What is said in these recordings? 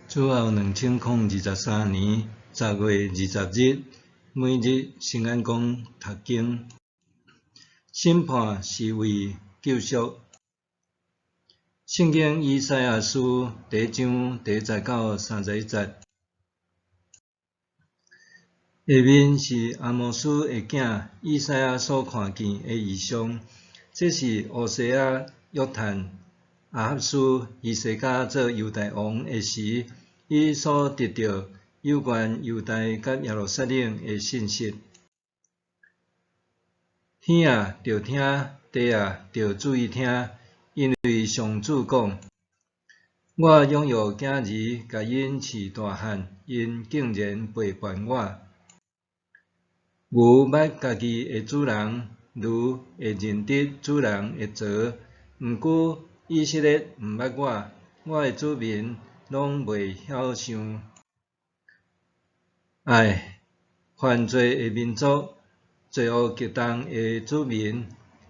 主後2023年10月20日，每日新眼光讀經。審判是為救贖。聖經以賽亞書第一章第一節到31節。下面是亞摩斯的囝以賽亞所看見的異象，這是烏西亞、約坦、亞哈斯、希西家做猶大王的時，伊所得著有關猶大佮耶路撒冷的信息。天啊，著聽；地啊，著注意聽，因為上主講：我養育囝兒，共𪜶飼大漢，𪜶竟然背叛我。牛捌家己的主人，驢會認得主人的槽，毋過以色列毋捌我，我的子民攏袂曉想。唉，犯罪的民族，罪惡極重的子民，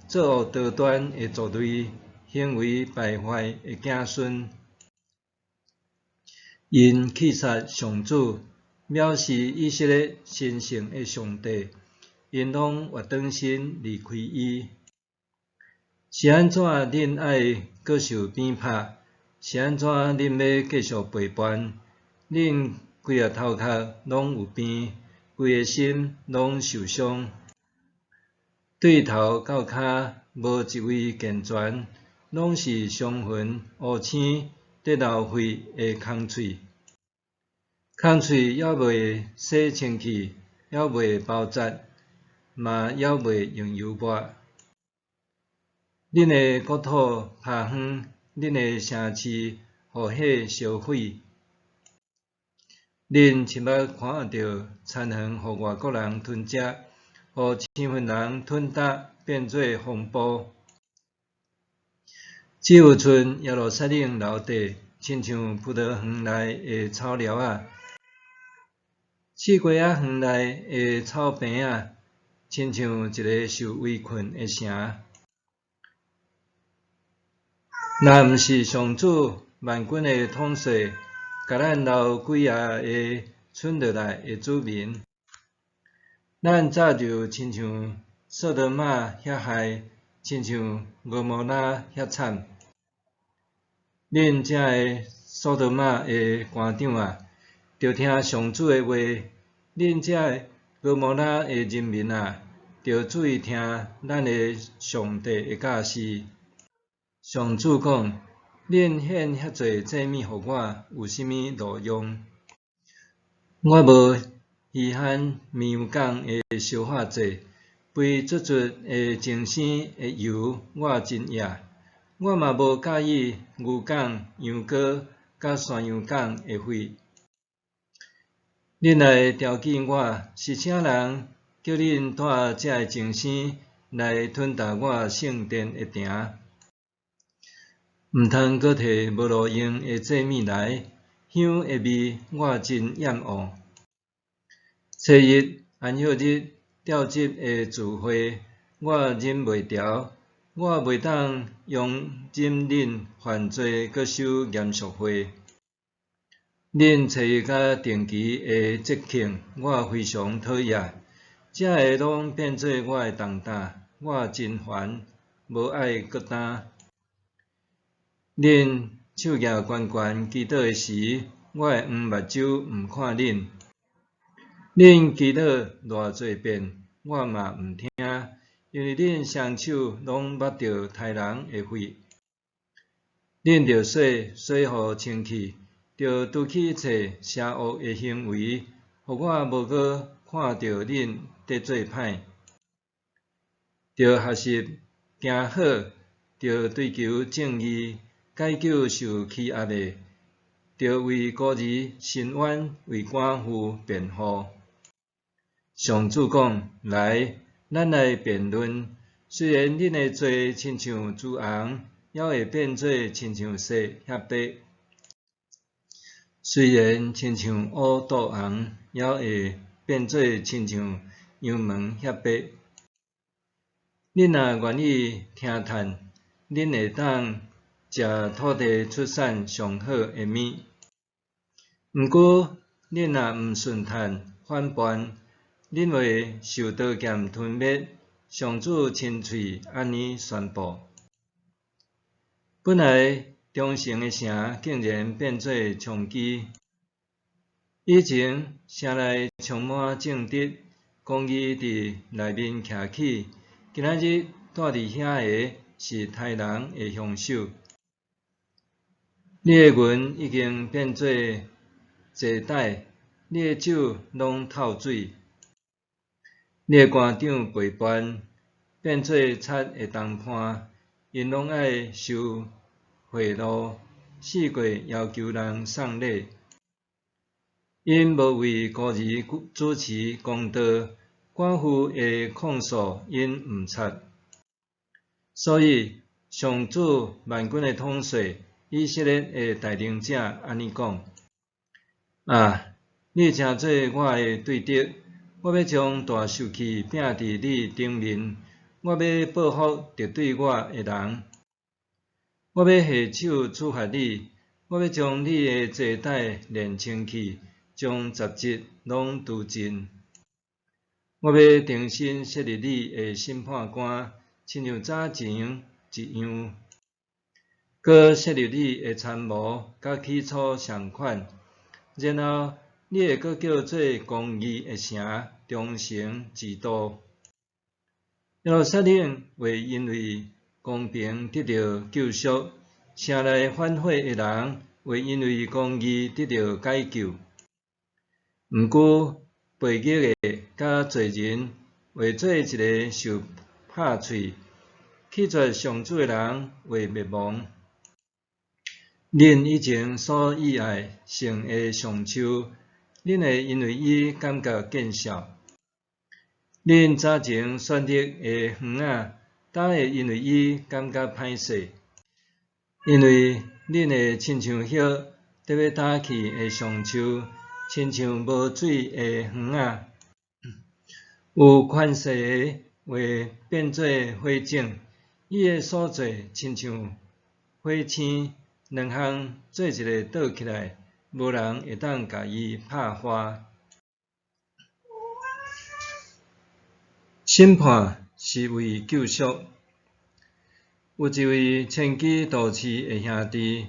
作惡多端的族類，行為敗壞的子孫，𪜶棄殺上主，藐視以色列神聖的上帝，𪜶攏越轉身離開伊。是按怎恁愛閣受鞭拍？是按怎恁欲繼續背叛？恁規个頭殼攏有病，規个心攏受傷。對頭到跤，無一位健全，攏是傷痕烏青，咧流血的空喙。空喙猶未洗清氣，猶未包紮，嘛猶未用油抹。恁的國土拋荒，恁的城市予火燒毀。恁親目看著田園予外國人吞食，予生分人吞踏，變做荒埔。只有賰耶路撒冷留佇，親像葡萄園內的草寮仔，刺瓜仔園內的草棚仔，親像一个受圍困的城。若毋是上主萬軍的統帥，共咱留幾仔个賰落來的子民，咱早就親像索多瑪遐害，親像蛾摩拉遐慘。恁遮个索多瑪的官長啊，著聽上主的話；恁遮个蛾摩拉的人民啊，著注意聽咱的上帝的教示。上主講：恁獻遐濟祭物予我，有啥物路用？我無稀罕綿羊犅的燒化祭，肥卒卒的精生的油，我真厭。我嘛無佮意牛犅、羊羔佮山羊犅的血。恁來調戲我，是啥人叫恁帶這个精生來吞踏我聖殿的埕？毋通閣提無路用的祭物來，香的味我真厭惡。初一、安息日、調集的聚會，我忍袂牢，我袂當容忍恁犯罪閣守嚴肅會。恁初一佮定期的節慶，我非常討厭，這个攏變做我的重擔，我真煩，無愛閣擔。恁手舉懸懸祈禱的時，我的黃目睭毋看恁。恁祈禱偌濟遍，我嘛毋聽，因為恁雙手攏抹著刣人的血。恁著洗，洗予清氣，著除去一切邪惡的行為，予我無閣看著恁佇做歹。著學習行好，著追求正義，解救受欺壓的，著為孤兒伸冤，為寡婦辯護。上主講：來，咱來辯論。雖然恁的罪親像朱紅，猶會變做親像雪遐白；雖然親像烏肚紅，猶會變做親像羊毛遐白。恁若願意聽勸，恁會當食土地出產上好的物。毋過，恁若毋順趁反叛，恁會受刀劍吞滅。上主親喙按呢宣布。本來忠誠的城，竟然變做充飢。以前城內充滿正直，公義佇內面徛起，今仔日蹛佇遐的是刣人的兇手。你的銀已經變做齊帶，你的酒攏透水。你的官長背叛，變做賊的同伴，𪜶攏愛收賄賂，四界要求人送禮。𪜶無為孤兒主持公道，寡婦的控訴𪜶毋插。所以上主萬軍的統帥以色列的大能者按呢講：啊，你成做我的對敵，我欲將大受氣摒佇你頂面，我欲報復敵對我的人，我欲下手處罰你，我欲將你的齊帶煉清去，將雜質攏除盡。我欲重新設立你的審判官，親像早前一樣，閣設立你的參謀，佮起初仝款。然後你會閣叫做公義的城，忠誠之都。耶路撒冷會因為公平得著救贖，城內反悔的人會因為公義得著解救。毋過，悖逆的佮罪人會做一个受拍碎，棄絕上主的人會滅亡。恁以前所喜愛聖的橡樹，恁會因為伊感覺見笑；恁早前選擇的園仔，膽會因為伊感覺歹勢。因為恁會親像葉得欲焦去的橡樹，親像無水的園仔。有權勢的會變做火種，伊的所作親像火星，兩項做一个倒起來，無人會當共伊拍化。審判是為救贖。有一位遷居都市的兄弟，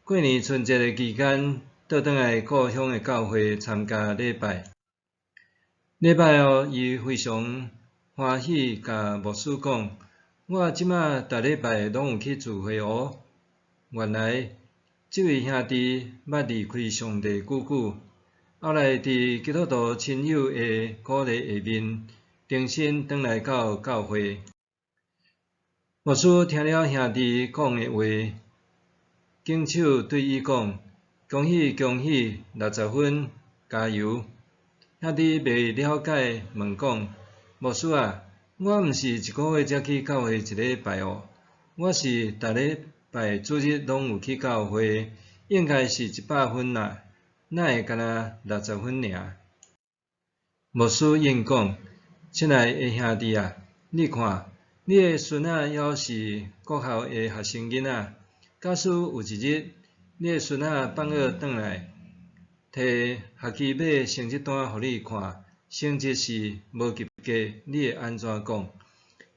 過年春節的期間，倒轉來故鄉的教會參加禮拜。禮拜後，伊非常歡喜，共牧師講：我這馬逐禮拜攏有去聚會哦。原來，這位兄弟捌離開上帝久久，後來佇基督徒親友的鼓勵下面，重新轉來到教會。牧師聽了兄弟講的話，緊手對伊講：恭喜恭喜，60分，加油！兄弟袂了解，問講：牧師啊，我毋是一个月才去教會一禮拜哦，我是逐禮拜主日攏有去教會，應該是100分啦，哪會干焦60分爾？牧師應講：親愛的兄弟啊，你看，你的孫仔猶是國校的學生囡仔，假使有一日，你的孫仔放學轉來，提學期尾成績單予你看，成績是無及格，你會按怎講？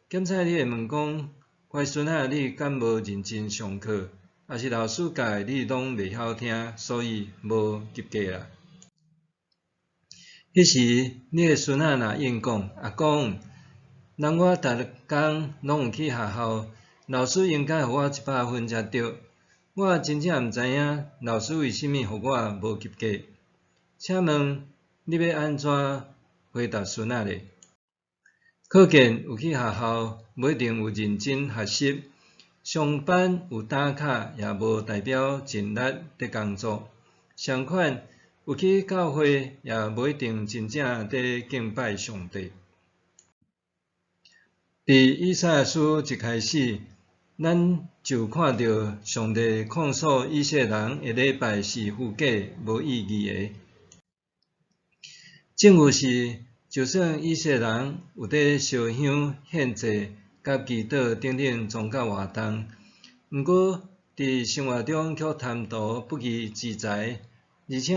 檢採你會問講：乖孫仔，你敢無認真上課？抑是老師教的你攏袂曉聽，所以無及格啦？彼時，你的孫仔若應講：阿公，人我逐工攏有去學校，老師應該予我100分才對。我真正毋知影老師為啥物予我無及格。請問你欲按怎回答孫仔咧？可見有去學校，無一定有認真學習；上班有打卡，也無代表盡力佇工作。相款，有去教會，也無一定真正佇敬拜上帝。佇以賽亞書一開始，咱就看著上帝控訴以色列人的禮拜是虛假、無意義的。證據是，就算以色列人有佇燒香、獻祭、佮祈禱等等宗教活動，毋過佇生活中卻貪圖不義之財，而且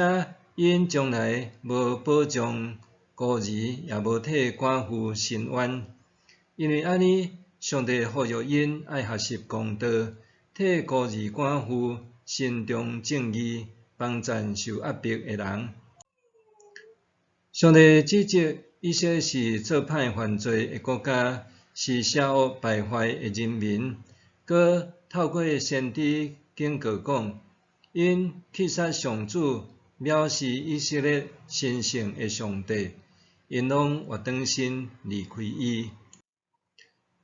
𪜶從來無保障孤兒，也無替寡婦伸冤。因為按呢，上帝呼籲𪜶愛學習公道，替孤兒寡婦伸張正義，幫贊受壓迫的人。上帝指責以色列是做歹犯罪的國家，是邪惡敗壞的人民。閣透過先知警告講，𪜶棄殺上主，藐視以色列神聖的上帝，𪜶攏活轉身離開伊。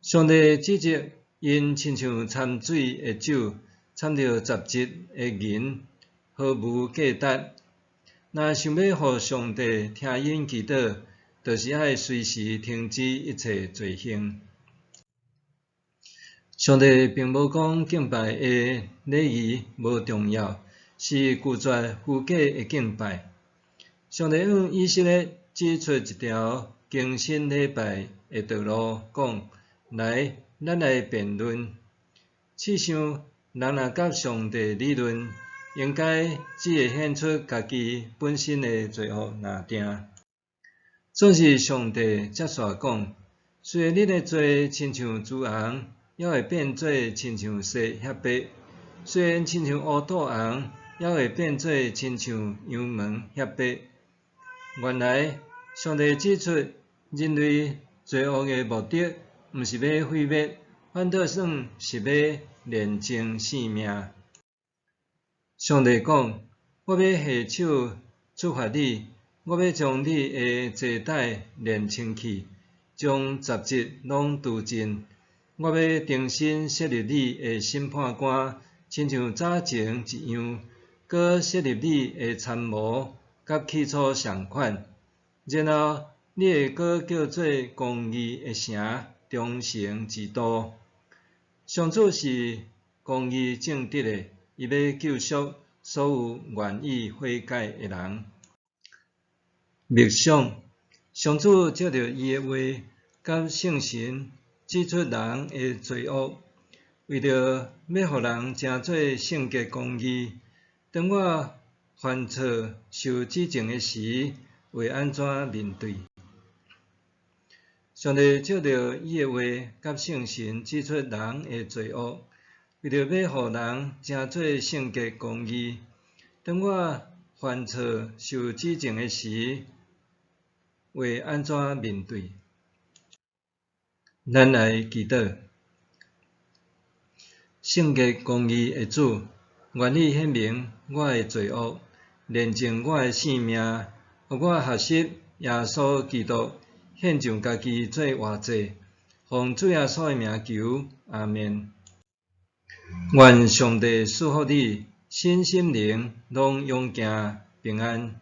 上帝指責𪜶親像摻水的酒，摻著雜質的銀，毫無價值。若想欲予上帝聽𪜶祈禱，就是愛隨時停止一切罪行。上帝並無講敬拜的禮儀無重要，是拒絕虛假的敬拜。上帝向以色列指出一條更新禮拜的道路，講：來，咱來辯論。試想，人若佮上帝理論，應該只會顯出家己本身的罪惡若定。總是上帝才煞講：雖然恁的罪親像朱紅，猶會變做親像雪遐白；雖然親像烏肚紅，猶會變做親像羊毛遐白。原來，上帝指出人類罪惡的目的，毋是欲毀滅，反倒算是欲煉淨性命。上帝講：我欲下手處罰你，我欲將你的鞋帶煉清去，將雜質攏除盡。我欲重新設立你的審判官，親像早前一樣，閣設立你的參謀，佮起初仝款。然後你會閣叫做公義的城，忠誠之都。上主是公義正直的，伊欲救贖所有願意悔改的人。默想，上主藉著伊的話佮聖神指出人的罪惡，為著欲予人成做聖潔公義。當我犯錯受指證的時，會按怎面對？上帝藉著伊的話佮聖神指出人的罪惡，為著欲予人成做聖潔公義。當我犯錯受指證的時，會按怎面對？咱來祈禱。聖潔公義的主，願你顯明我的罪惡，煉淨我的性命，予我學習耶穌基督獻上家己做活祭，奉主耶穌的名求，阿們。願上帝賜福你，身心靈攏勇健平安。